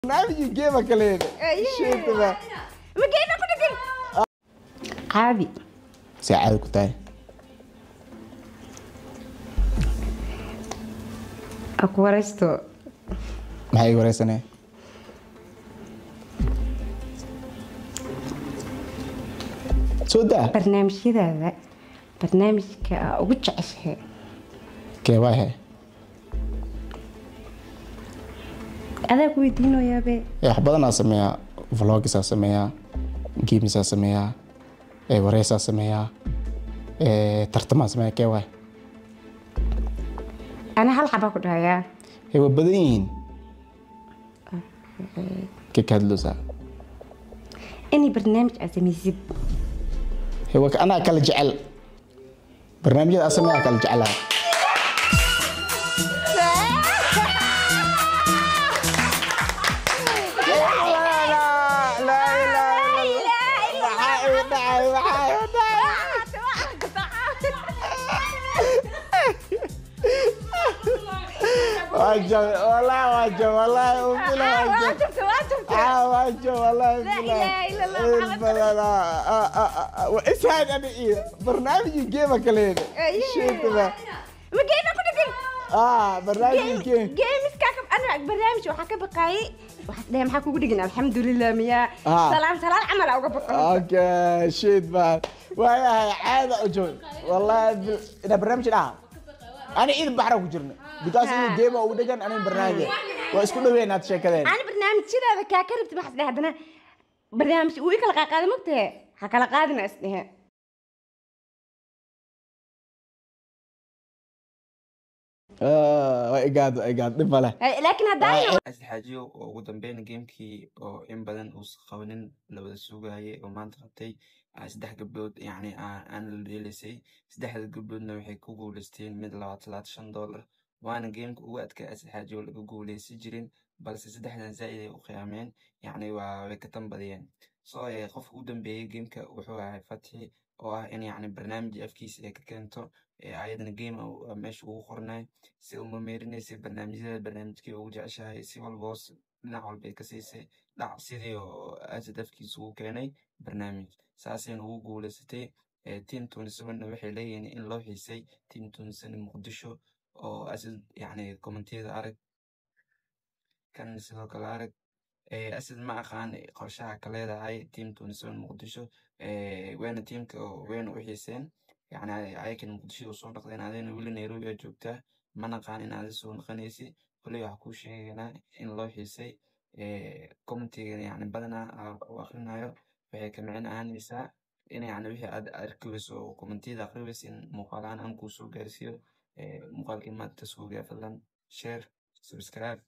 Barnaamijii game kaleeda. Shit man. Ma game ku dhigin caadi. See caadi ku tahay? Aku waraysto. Maxay iga wareysanay? Soo daa. Barnaamijyadaada, barnaamijka aa ugu jeceshahay? Kee waay he? Adaa ku weydiinoyaabe. Wax badanaa sameeyaa, vlogisaa sameeyaa, gamesaa sameeyaa, wareysaa sameeyaa, tartamaa sameeyaa. Kee waay? Ana hal xabaa ku dhahayaa. Waa badan yihiin. Kee ka hadloosaa? Inay barnaamij aad samaysid. Waa anaa kala jecel barnaamijyada aan sameeyaa, kala jecelaha. Ishaan ani iyo barnaamijii game kaleeda. Shit man. Ma game ku dhigin? Barnaamijii game. Gameska ana barnaamij waxaa ka baqaayay, waxaad dhahay maxaa kugu dhigin? Alxamdulilah, miyaa salaan salaan camal aa uga baqo. Okay, shit man, waayahay, caada u joog wallahi ina barnaamij dhaha ani idin baxra ku jirna because idin game ugu dhegan, ani barnaamij waa isku dhaweyn aad sheekadeen. Ani barnaamijyadaada kaa ka rabti, waxaas dhahay haddana barnaamij uu i kala qaaqaada, mogtahe ha kala qaadina is dhehe. Waa igaad, waa igaad, dhib male. Laakiin haddaa Asad Xaajiyo oo ugu dambeyn gamekii oo in badan uusan qabanin la wada sugayay oo maanta qabtay, saddex gabdhood yacni aan la dheelaysay. Saddexda gabdhoodna waxay ku guuleysteen mid $25, waana gameka ugu adkaa Asad Xaajiyo laga guuleysan jirin, balse saddexdan zaa'id ay u qiyaameen, yacni waa way ka tan badiyeen. So qofka u dambeeyey gameka wuxuu ahay Fatxi, oo ah in yacni barnaamij afkiisa ay ka keento, ayadana game meesha ugu qornay si uma meerinaysay barnaamijyada, barnaamijkii ugu jeceshahay, si walba hoos dhinac walba ay ka siisay dhac sidii oo Asad afkiisa ugu keenay barnaamij, saasayna ugu guuleysatay. Team 27na waxay leeyihiin in loo xiisay Team 27 Muqdisho oo Asad yacni commentiyada arag kan sidoo kale arag. Asad ma aqaan qorshaha ka leedahay Team 27 Muqdisho, wayna teamka wayna u xiiseen, yacni ayakan Muqdisho u soo dhaqdeen, adina weli Nairobi aa joogtaa, ma naqaan in aad soo noqonaysi. Koley waxaa kuu sheegaynaa in loo xiisay. Commentiga yacni badanaa u akhrinayo waxay ka micno ahaanaysaa in yacni wixii aad arki weyso oo commentiyada akhri weyso in muuqaal ahaan aan kuu soo gaarsiiyo. Muuqaalkii maanta soo gaar, fadlan share, subscribe.